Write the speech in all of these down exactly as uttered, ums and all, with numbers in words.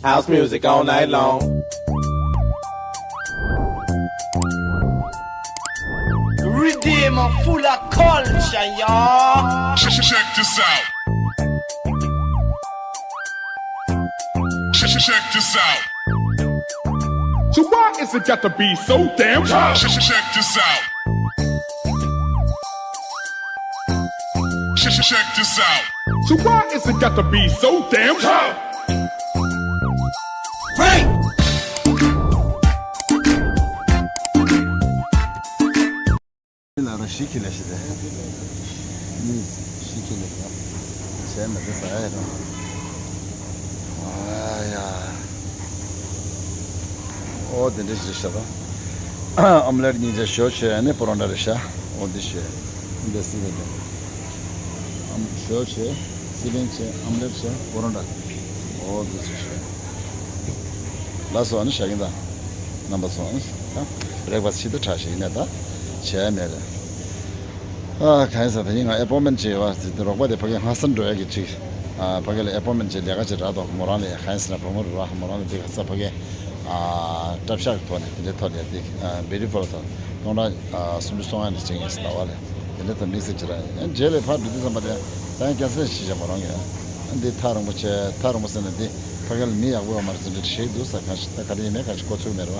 House music all night long. Redeem full of culture, y'all. Check, check this out. Check, check this out. So why is it got to be so damn hard? Check, check this out. Check, check this out. So why is it got to be so damn hard? Frank! ལ་ར་ཤི་ཁི་ལ་ཤི་དེ། ཤི་ཁི་ལ་ཡ། ཟས་མི་དེ་ཟ་ཡ་ར། ཨ་ཡ། ཨོ་དེ་འདྲ་ཞིག་ཤ་ད། ཨམ་ལེ་ཊི་གཉིས་ཆ་ཞོ་ཆེ་ནི་པོ་རོ་ཊ་རེད་ཤ། ཨོ་དེ་ཤེ། འདི་སི་ལེ་ཊི། ཨམ་ཞོ་ཆེ། སི་ལིང་ཆེ། ཨམ་ལེ་ཊི་ཆེ། པོ་རོ་ཊ། ཨོ་དེ་ཚོ་ཤེ། ལགས་སོ་ཨ་ནི་ཤ་གིན་ད། རྣམ་པ་ཚོ་ཨ་ནི་ད། བྷི་རེག་ཕ་སི་ཊི་ཞིག་ད་ཁྲ་ཞིག་ཡིན་ནས་ད། བྱས་མེད་རེད། ཨ་གང་ཡིན་ཟེར་ད་ཡིན་ང་ཨེ་པོ་མེན་ཊི་བྱས་ཡོད་པ་དེ་རོགས་པ་དེ་ཕ་གི་ངྷ་ས་འགྲོ་ཡ་གི་ཅིག་ཨ་ཕ་གི་ལ་ཨེ་པོ་མེན་ཊི་བྱས་ལས་ཀ་ཅིག་རག་དོ་མོ་རང་ལ་ཡ་གང་ཡིན་ཟེར་ན་བུ་མོ་རུ་ར་མོ་རང་ལ་དེ་ག་ས་ཕ་གི་ཨ་གྲབས་ཤག་གི་ཐོག་ནས་དེ་འདྲའི་ཐོག་ལ་ཡ་དེ་ཨ་བེ་རི་ཕོལ་ཐོག་སྟོང་ཕྲག་ཨ་སུམ་ཅུ་སོ་ལྔ་ནས་བྱེད་ངེས་ཟེར་ལ་བ་ལས་དེ་འདྲ་ཐོག་དམིགས་བསལ་ཅིག་ར་ཡ་རྗེས་ལ་ཕར་འགྲོ་དུས་ཙམ་པ་དེ་ད་ཡང་ཀན་སར་ཤི་བྱ་མོ་རང་གི་ཨ་འདི་ཐག་རིང་པོ་བྱས་ཐག་རིང་པོ་ཟེར་ན་འདི་ཕ་གི་ལ་མི་ཡག་པོ་ཡོད་མ་རེད་ཟེར་འདྲ་ཞིག་འདུག་ས་གང་ཞིག་ད་ག་རེ་ཡིན་མེད་གང་ཞིག་གོ་ཚུགས་མེད་ར་བ་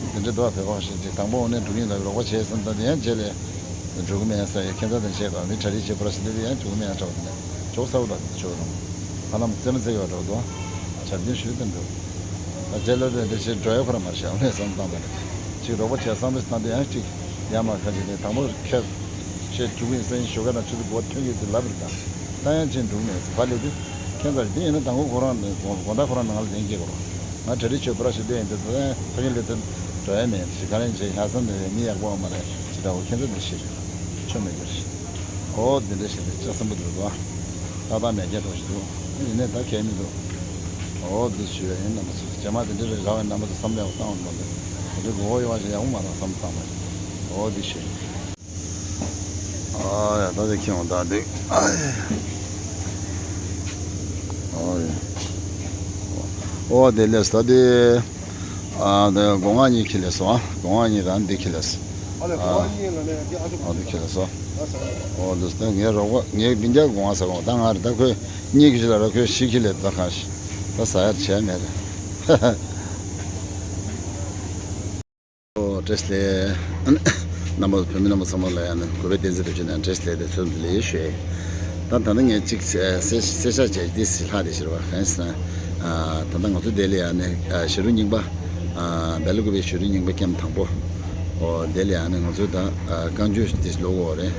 དེ་འདྲ་འདུག་བ་བོད་པ་ཞིག་ཅིག་དང་པོ་འོ་ནས་འགྲོ་གི་ཡིན་ལ་རོགས་པ་བྱས་ཟེར་ན་ད་དེ་ཡང་རྗེས་ལ། འགྲོ་གི་མེད་ས་ཡོད་ཁྱད་མཚར་དང་བཤད་དོ་མི་གྲ་སྒྲིག་བྱེད་པ་ར་ཞིག་ལས་དེ་ཡང་འགྲོ་གི་མེད་ཡང་འདྲ་བ་དེ་འདྲ་ཇོག་ས་བོ་དང་ཇོག་རང་ཧ་ལམ་རྩེ་མ་རྩེ་གི་བ་འདྲ་བ་འདུག་ཆ་རྐྱེན་ཞུས་དེ་འགྲོ་ད་རྗེས་ལ་དེ་འདྲ་ཞིག་འགྲོ་ཡ་ཁོ་ར་མ་ཤེས་ཨ་མས་བསམ་བཏང་བ་རེད་ཅིག་རོགས་པ་བྱས་བསམ་བློ་བཏང་དེ་ཡང་ཅིག་ཡ་མ་ཁ་ཅིག་ནས་དང་པོ་ཁྱེད་ཆེ་འགྲོ་གི་ཡིན་ས་ཡིན་ཞོགས་ཀ་ན་ཆུ་ཚོད་དགུ་པ་ཐོན་གི་དེ་ལབ་རེད་ད་ད་ཡང་ཅིག་འགྲོ་གི་མེད་ས་བ་ལས་དེ་ཁྱད་མཚར་དེ་ཡིན་ན་དང་པོ་ཁོ་རང་དགོང་དག་ཁོ་རང་ནང་ལ་ལན་སྐྱེལ་དགོས་རོགས། ང་གྲ་སྒྲིག་བྱོས་པ་ར་ཞིག་ལས་ཡིན་དེ་ཚོ་ཕ་གི་ལས་དེ་འགྲོ་ཡ་མེད་ཞིག་ག་རེ་བྱས་ལྷག་བསམ་དེ་མི་ཡག་པོ་མ་རེད་ཅི་འདྲ་བོ་ཁྱེད་ཚོ་འདི་ཤེས་རེད་ཆོ་མེད་རྒྱུ་རེད། ཨོ་འདི་འདྲ་ཞིག་རེད་ལྕགས་སྲིན་པོ་འདུག་ལོ། ཏག་ཏག་མེད་རྒྱ་འགྲོ་ཞིག་འདུག་ཡིན་ནའི་ད་གལ་མི་འདུག་ཨོ་འདི་ཞུ་ཡ་ཡིན་རྣམ་པ་ཚོ་རྗེས་མ་དེ་འདྲ་རེད་རག་བའི་རྣམ་པ་ཚོ་བསམ་བློ་ཡག་པོ་བཏང་བ་མ་འདུག་དེ་འདྲ་གོ་བོ་ཡོང་བ་ཞིག་ཡག་པོ་མ་རེད་བསམ་བཏང་བ་རེད། ཨོ་འདི་ཞུ་ཡ། ཨ་ཡ་ད་དེ་ཁྱེད་འོང་ད་དེ་ཨ་ཡ་ཨ་ཡ་ཨོ་དེ་ལས་ད་དེ་ཨ་དེ་སྒོ་ང་གཉིས་ཁྱེར་ལས་སོང་ཨ་སྒོ་ང་གཉིས་དང་དེ་ཁྱེར་ལས་སོང་ཨ་དེ་ཁྱེར་ལས་སོང་ཨོ་དེ་ལས་ད་ངའི་རོགས་པ་ངའི་སྤུན་ཀྱག་སྒོ་ང་ཟ་གོང་ད་ང་རེད་ད་ཁོས་གཉིས་ཁྱེར་ལ་ར་ཁོས་བཞི་ཁྱེར་ལས་ད་གང་ཞིག་ད་ཟ་ཡར་བྱས་མེད་རེད། ཨོ་བཀྲ་ཤིས་བདེ་ལེགས། རྣམ་པ་བོད་མི་རྣམ་པ་ཚང་མ་ལ་ཡང་ནི་གུས་པའི་བསྟན་འཛིན་རྡོ་རྗེ་ནས་བཀྲ་ཤིས་བདེ་ལེགས་དང་འཚམས་འདྲི་ལེགས་ཞུ། ད་ད་ལྟ་ངས་གཅིག་གསལ་གསལ་བཤད་བྱས་ཏེ་ཟི་ལྷག་དེ་ཞིག་རེད་བ་གང་ཡིན་ཟེར་ན། ད་ལྟ་ང་ཚོ་དེ་ལ་ཡང་ནི་ཞི་ལུ་རྙིང་པ། སྦེལ་ཀོབ་པའི་ཞི་ལུ་རྙིང་པ་ཀེམ་དང་པོ། ཨོ་དེ་ལ་ཡང་ནི་ང་ཚོ་ད་བཀའ་འགྱུར་དེ་ཀློག་གི་ཡོད་རེད།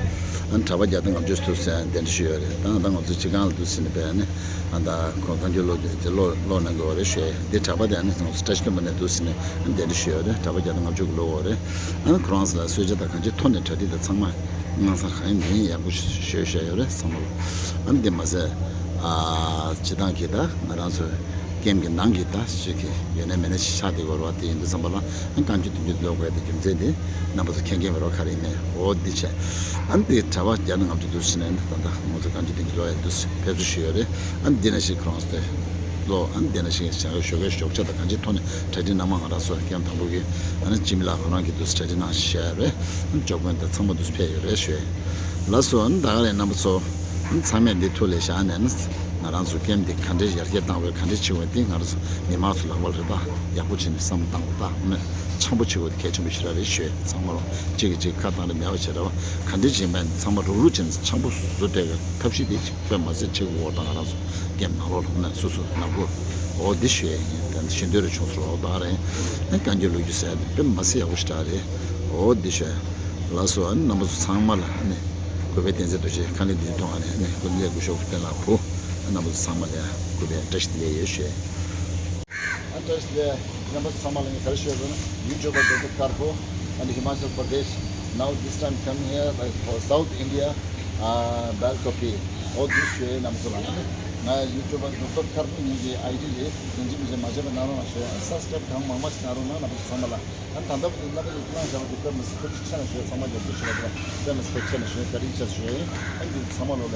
ཨ་ནི་གྲྭ་པ་བརྒྱ་དང་ལྔ་བཅུ་ཐུག་ཟེར་གདན་འདྲེན་ཞུས་ཡོད་རེད་ད་ང་ཚོ་སྤྱི་ཁང་ལ་འདུག་ཟེར་ནས་བས་ནི། ཨ་ད་ཁོ་བཀའ་འགྱུར་ཀློག་རྒྱུ་དེ་ཀློག་ཀློག་གནང་གི་ཡོད་རེད་ཞུས། འདི་གྲྭ་པ་དེ་ཨ་ནི་ང་ཚོ་བཀྲ་ཤིས་སྟོན་པ་ནས་འདུག་ཟེར་ནས་གདན་འདྲེན་ཞུས་ཡོད་རེད། གྲྭ་པ་བརྒྱ་དང་ལྔ་བཅུ་གི་ཀློག་ཡོད་རེད། ཨ་ནི་ཁོ་རང་ཚོ་ལ་གསོལ་ཇ་དང་གང་ཅིའི་ཐོག་ནས་གྲ་སྒྲིག་དང་ཚང་མ་དངངས་སྐྲག་གང་ཡང་མེད་ཡག་པོ་ཞུས་བཞག་ཡོད་རེད་ཚང་མ་ལ། ཨ་ནི་འདི་མ་ཟད་ཨ་སྤྱི་བཏང་གི་ད་ང་རང་ཚོ་ཀེམ་གི་ནང་གི་ད་ཞིག་གི་ཡོད་ནས་མེད་ནས་ཆགས་བསྡད་ཡོད་རེད་བ། དེ་ཡིན་དུས་ཙམ་པ་ལ་ཨ་ནི་བཀའ་འགྱུར་བསྟན་འགྱུར་ཀློག་དགོས་དེ་རྒྱུ་མཚན་དེ་རྣམ་པ་ཚོ་མཁྱེན་མཁྱེན་པ་རོགས་ག་རེ་ཡིན་ནས་འོ་འདི་བྱས། ཨ་ནི་དེ་གྲྭ་པ་བརྒྱ་དང་ལྔ་བཅུ་འདུག་ཟེར་ནས་ནི་ད་ལྟ་ང་ཚོ་གང་ཅི་དེ་འདི་ལོ་ཡ་འདུག་ཕེབས་བསུ་ཞུས་ཡོད་རེད། ཨ་ནི་འདི་ནས་ཤིག་ཁོ་རང་ཚོ་དེ་ལོ་ཨ་ནི་འདི་ནས་ཤིག་བྱ་བའི་ཞོགས་ཀའི་ཞོགས་ཇ་དང་གང་ཅི་ཐོག་ནས་གྲ་སྒྲིག་གནང་མ་ང་རང་ཚོ་ཀེམ་དང་པོ་གི་ཨ་ནི་སྤྱི་མི་ལགས་ཁོ་རང་གི་འདུག་གྲ་སྒྲིག་གནང་ཞུས་ཡོད་རེད། ཨ་ནི་འཇོག་མཁན་དང་ཚང་མ་འདུག་ཕེབས་ཡོད་རེད་ཞུས། ལགས་སོ། ཨ་ནི་ད་ག་རེ་རྣམ་པ་ཚོ་ཨ་ནི་ཚང་མས་འདི་ཐུགས་ལ་བཞག་ནས་ཨ་ནི་ང་རང་ཚོ་ཀེམ་འདི་ག་འདྲས་ཡར་རྒྱས་བཏང་བའི་ག་འདྲས་བྱེད་དགོས་འདི་ང་རང་ཚོ་མི་མང་ཚོ་ལག་པ་ལ་རེད་ད་ཡག་པོ་བྱས་ནས་བསམ་བློ་བཏང་དགོས་ད་ཨ་ནི་འཆམ་པོ་བྱེད་དགོས་འདི་གལ་ཆེན་པོ་ཞེ་དྲག་རེད་ཞུས། ཚང་མ་ལ་གཅིག་གིས་གཅིག་ཁ་བཏང་རེ་མེད་པ་བྱས་རེད་བ། ག་འདྲས་བྱེད་པ་ཡིན་ཚང་མ་རུག་རུག་བྱས་ནས་འཆམ་པོ་བཟོ་སྤྲད་གི་ཐབས་ཤེས་དེ་ཅིག་དཔེ་མ་ཚད་ཆེ་གི་འོ་ད་ང་རང་ཚོ་ཀེམ་ནང་ལོགས་ལ་ནས་སོ་སོ་ནང་ཁུལ་འོ་འདི་ཞུ་ཡ་ཡིན། དེ་ནས་ཞུ་འདོད་རེ་བྱུང་སོང་འོ་ད་རེད། ཨ་བཀའ་འགྱུར་ཀློག་རྒྱུ་ཟེར་ཡ་དེ་དཔེ་མ་ཚད་ཡག་པོ་ཞེ་དྲག་རེད། འོ་འདི་ཞུ་ཡ། ལགས་སོ། ཨ་ནི་རྣམ་པ་ཚོ་ཚང་མ་ལ་ཨ་ནི་གུས་པའི་བསྟན་འཛིན་རྡོ་རྗེ་མཁའ་ལས་བདུན་ཐོག་ཨ་ནི་ཨ་ནི་སྐུ་ལས་སྐུ་ཞབས་བསྟན་ལགས་བུ་རྣམ་པ་ཚོ་ཚང་མ་ལ་ཡ་གུས་པའི་བཀྲ་ཤིས་བདེ་ལེགས་ཡོད་ཞུ་ཡ་ཡིན། ཨ་བཀྲ་ཤིས་བདེ་ལེགས། རྣམ་པ་ཚང་མ་ལ་ངས་ག་རེ་ཞུ་ཡ་ཟེར་ན་ཡུ་ཊུབ་པར་ཌོག་ཊར་དཀར་པོ་and Himachal Pradesh, now this time come here like for South India, uh, Balkopi. འོ་འདི་ཞུ་ཡ་ཡིན་རྣམ་པ་ཚོ་ལ་ཨ་ནི་ང་ཡུ་ཊུབ་པར་ཌོག་ཊར་དཀར་པོ་ཡིན་གྱི་ཨའི་ཌི་རེད། ཡིན་གཅིག་མིན་གཅིག་མ་བརྗེད་པ་གནང་རོགས་གནང་ཞུ་ཡ། ཨ་ནི་སབ་སི་ཀྲའིབ་གང་མང་མང་ཞིག་གནང་རོགས་གནང་རྣམ་པ་ཚོ་ཚང་མ་ལ། ཨ་ནི་ད་ལྟ་བར་དུ་རྣམ་པ་ཚོས་གནང་བཞག་པ་དེ་དཔེ་མི་སྲིད་ཐུགས་རྗེ་ཆེ་གནང་ཞུ་ཡ། ཚང་མ་རྒྱབ་སྐྱོར་ཞུ་བ་དེ་ལ་དཔེ་མི་སྲིད་ཐུགས་རྗེ་ཆེ་གནང་ཞུ་ཡ། བཀའ་དྲིན་ཆེ་ཞུ་ཡ་ཡིན། ཨ་ནི་འདི་ཚང་མ་ལོ་ལ་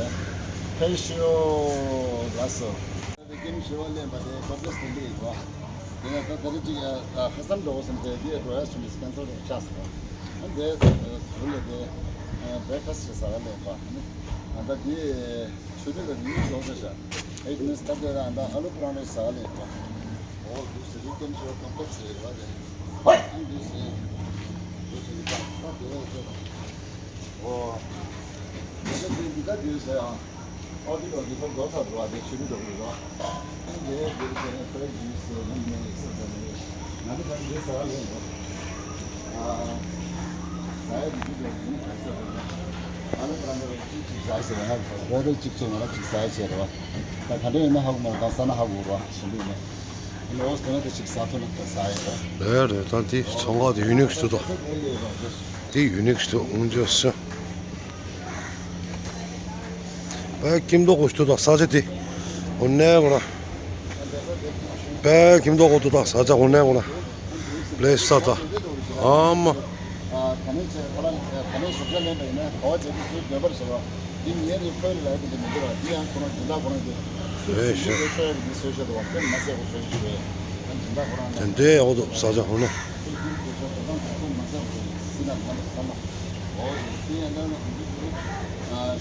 ཕེབས་ཤིག་ཨོ། ལགས་སོ། ཀེམ་ཞེས་པ་ལེན་པ་དེ་ཀོམ་པ་ལེགས་སི་དེ་འདྲ་ཡིན་པ། དེ་ནས་ད་ད་རེས་ཅིག་ཧ་སམ་འགྲོ་བ་སོང་སྟེ་དེ་འགྲོ་ཡ་བྱུང་ནས་ཀན་སལ་རེ་ཆགས་སོང་། ཨ་འདས་ཟུར་ལས་དེ་བྷེ་རེག་ཕ་སི་ཟ་བ་ལེན་པ། ཨ་ད་དེ་ཆུ་ཚོད་ལ་ཉིན་རྫོགས་ས་ཤ་ཨེ་ནས་ད་དེ་ཨ་ད་ཨ་ལུ་པ་རང་རེ་ཟ་བ་ལེན་པ། ཨོ་དུས་སུ་རི་ཀེམ་ཞེས་པ་ཀོམ་པ་ལེགས་སི་རེད་བ་དེ། ཨ་དུས་སུ་དུས་སུ་རི་ཀེམ་ད་དེ་རེད་ཟེར། ཨོ། ད་དེ་འདི་ད་དུས་སུ་ཨ། ཨོ་དེ་ལོ་འདི་ཚོ་འགྲོ་ཚར་འགྲོ་བ་དེ་ཆུ་མི་འགྲོ་གི་རོ། ཨ་འདི་འདི་ཚོ་ནི་ཁོའི་ཡུལ་སུ་ནི་མི་ཡི་སུ་དང་ནི་ང་ནི་ད་འདི་ཟ་བ་ལེན་འགྲོ། ཨ། ཟ་ཡ་འདི་འདི་འདི་ནི་ག་ས་རེད། ཨ་ནི་ད་ནི་གཅིག་གཅིག་ཟ་ཟེར་བ་ཧ་གོ་རེ་གཅིག་བྱས་ང་ར་གཅིག་ཟ་ཡ་བྱས་རེད་བ། ད་ག་འདྲ་ཡིན་ན་ཧ་གོ་མ་རེད། ད་ཟ་ན་ཧ་གོ་རོ་ཞིམ་པོ་ཡིན་ན། ཨ་ནི་ཨོ་སྟོན་ན་དེ་གཅིག་ཟ་ཐུབ་ན་ད་ཟ་ཡ་རེད། རེད་རེད། ད་འདི་ཚོང་ཁང་དེ་ཡུ་ནིག་སུ་དང་། དེ་ཡུ་ནིག་སུ་འོང་ཅོག་སུ། བའི་ཀིམ་ཏོག་གོ་ཤུ་དོ་ད་ས་ཆ་དེ། འོ་ནས་གོ་ན། བའི་ཀིམ་ཏོག་གོ་དོ་ད་ས་ཆ་འོ་ནས་གོ་ན། པླེ་ས་ད། ཨ་མ། རེད་ཤག་དེ་འདྲའི་འོ་དོ་ས་ཆ་འོ་ན། ཨོ་དེ་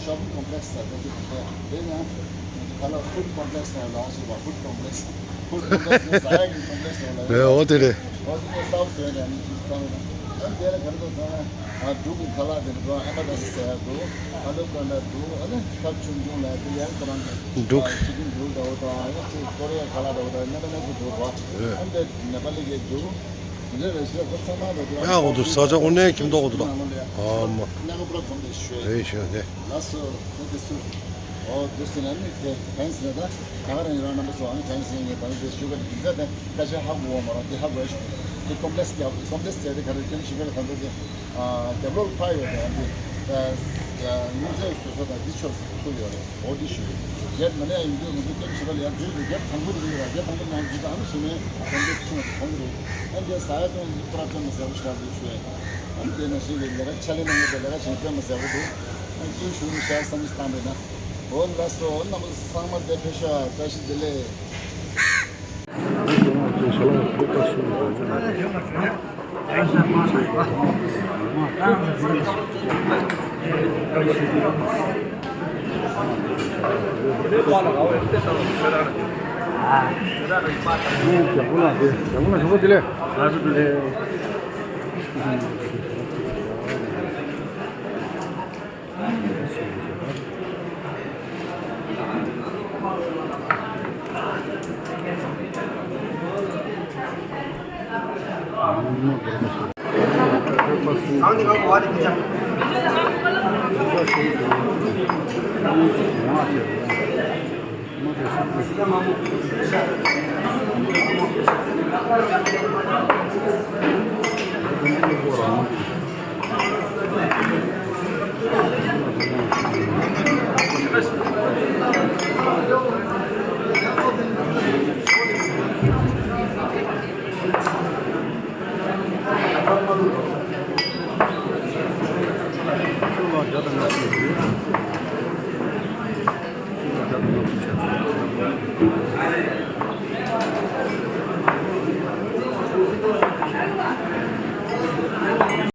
ཤོ་པིང་ཀོམ་པ་ལེགས་སི་ཟེར་དེ་དེ་དེ་ཡང་ན་ཤོ་པིང་ཀོམ་པ་ལེགས་ཟེར་དེ་དེ་དེ་ཡང་ཁ་ལག་ཕུཌ་ཀོམ་པ་ལེགས་ཟེར་ལ་ཟེར་བ། ཕུཌ་ཀོམ་པ་ལེགས་སི། ཕུཌ་ཀོམ་པ་ལེགས་སི་ཟེར་ཡ་གི་ཀོམ་པ་ལེགས་སི་ལ། རེད་ཨོ་དེ་རེད། ཨོ་དེ་དེ་སའུ་ཟེར་ཡ་ནི་ཅིག་སའུ་ན། ཨ་དེ་ལ་ག་རེ་འདུག་ཟེར་ན་འབྲུག་གི་ཁ་ལག་དེ་འདུག་ཨ་མ་ད་ཟེར་ཡ་འདུག་ཨ་ལོ་ཀ་ན་འདུག་ཨ་ནི་ཁབ་ཆུང་ཆུང་ལ་དེ་ཡང་ཁོ་རང་གི་འབྲུག་ཅི་ཀིན་འབྲུག་འདྲ་བོ་དང་ཨ་ནི་ཅིག་ཀོ་རི་ཡ་ཁ་ལག་འདྲ་བོ་དང་ཨ་མ་ད་ཟེར་འདུག་ར། ཨ་འདི་ནེ་པ་ལི་གི་འདུག་ཡ་འོ་དུ་ས་ཆ་འོ་ནས་ཁྱིམ་ཐོག་འོ་དུ་དང་། ཨ་མ། རེད་ཤོད་དེ། ཨོ་དུ་སི་ན་ནི་དེ་ཕན་སི་ན་ད་ད་ག་རང་ཡིན་རང་རྣམ་པ་ཚོ་ཨ་ནི་ཕན་སི་ཡིན་ད་ནི་དེ་ཞུ་ག་དེ་ག་དེ་ཧ་གོ་བ་མ་ར་དེ་ཧ་གོ་ཡ་ཞུ་དེ་ཀོམ་པ་ལེགས་སི་ཀོམ་པ་ལེགས་སི་དེ་ག་རེ་དེ་ནི་ཞུ་ག་ད་ད་དེ་ཨ་ཌེ་བ་ལོབ་ཕ་ཡོད་དེ་ཨ་དེ་ཨ་དངུལ་རྩའི་སོ་སོ་དང་དེ་ཆོག་ཐུག་ཡོད་རེད། འོ་འདི་ཞུ། རྒྱ་མི་ནས་ཡིན་དུས་ང་ཚོ་སྐྱབས་ཞུ་བ་ལ་ཡང་འཛུལ་འདུག་རྒྱ་དང་པོ་འདི་ཡོད་ར། རྒྱ་དང་པོ་ནང་འཛུལ་དང་ཨ་ནི་ཞུ་ནས་དང་པོ་ཆུང་བ་དང་པོ་རེད། ཨ་འདི་ཟ་ཡ་ཚོ་འདི་པྲོབ་ལེམ་མ་ཟེར་བ་ཞིག་རག་འདུག་ཞུ་ཡ། ཨ་འདི་ན་ཞིག་གི་ལས་ཀ་ཆ་ལེ་ནང་གི་ལས་ཀ་བྱེད་དཔེ་མ་ཟེར་བ་འདུག་ཨ་ཅིག་ཞུ་ནི་ཤ་བསམ་བློ་བཏང་པས་ན། འོ་ལགས་སོ། རྣམ་པ་ཚང་མ་བདེ་ཕེབས་ཤོག་བཀྲ་ཤིས་བདེ་ལེགས།